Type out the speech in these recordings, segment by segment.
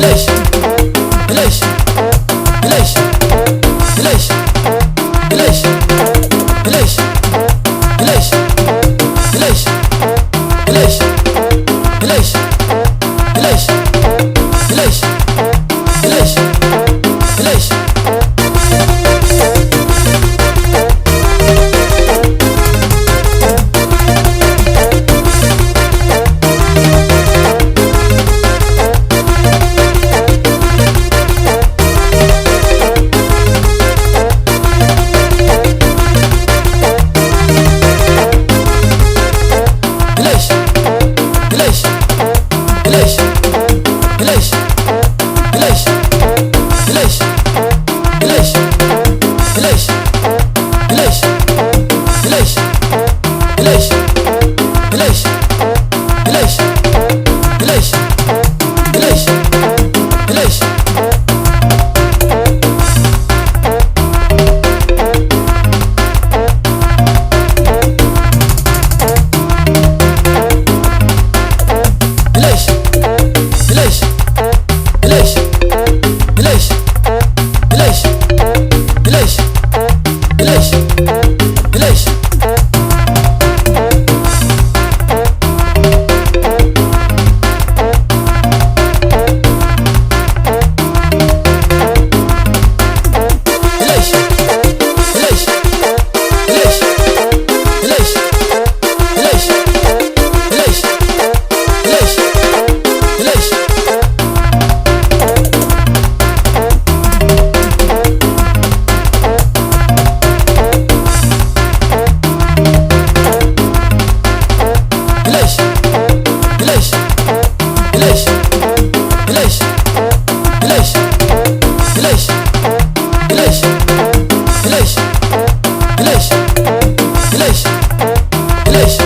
ليش ليش ليش ليش ليش ليش ليش ليش ليش ليش ليش ليش ليش ليش. ليش ليش ليش ليش ليش ليش ليش ليش ليش ليش ليش ليش ليش ليش ليش ليش. ليش ليش ليش ليش ليش ليش ليش ليش. ليش ليش ليش ليش ليش ليش ليش ليش. ليش ليش ليش ليش ليش ليش ليش ليش ليش ليش ليش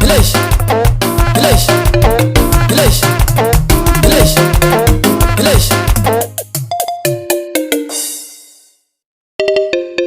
ليش ليش.